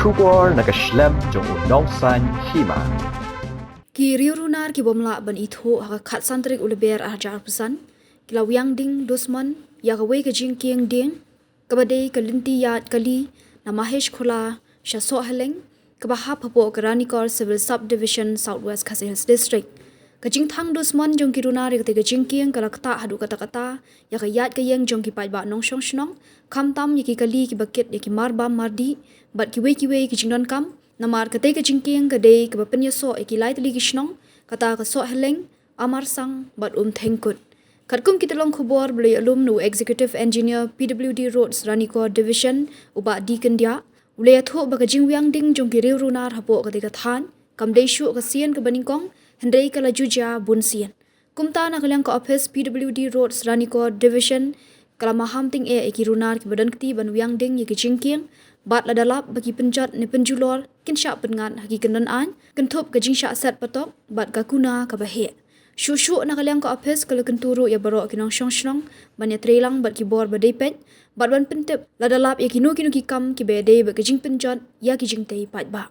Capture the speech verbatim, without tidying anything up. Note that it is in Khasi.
Khubor na ka shlem jong u Nongsaiñ Hima. Ki riew runar ki bym lah ban ithuh ha ka khatsan tarik u Lber arhajar arphew san ki la wiang ding dusmon ïa kawei ka jingkieng dieng kaba dei ka lynti ïaid kali na Mahesh Khola sha Sohhelleng, kaba hap hapoh ka Ranikor Civil Subdivision, South West Khasi Hills District. Ka jingthang dusmon jong ki runar ïa katei ka jingkieng ka la ktah haduh katta katta ïa ka ïaid ka ïeng jong ki paidbah nongshong shnong, khamtam ïa ki kali kiba kit ïa ki marbam mardih bad kiwei kiwei ki jingdonkam. Namar katei ka jingkieng ka dei kaba pynïasoh ïa ki lai tylli ki shnong, kata ka Sohhelleng, Amarsang bad Umthengkut. Katkum ki tyllong khubor ba la ïalum na u Executive Engineer, P W D Roads, Ranikor Division, u Bah D Kyndiah, u la ïathuh ba ka jingwiang ding jong ki riew runar hapoh katei ka thaiñ kam dei shuh ka sien kaba nyngkong, hynrei ka la ju jia bun sien. Kumta, na ka liang ka ophis P W D Roads, Ranikor Division, ka la maham tyngeh ïa ki runar kiba don kti ban wiang ding ïa ki jingkieng, bad lada lap ba ki pynjot ne pynjulor kin shah pynngat ha ki kyndon aiñ, kynthup ka jingshah set patok bad ka kuna kaba heh. Shuh shuh, na ka liang ka ophis ka la kyntu ruh ïa baroh ki nongshong shnong ban ïatreilang bad ki bor ba dei peit bad ban pyntip lada lap ïa kino kino ki kam kiba ïadei bad ka jingpynjot ïa ki jingtei paidbah.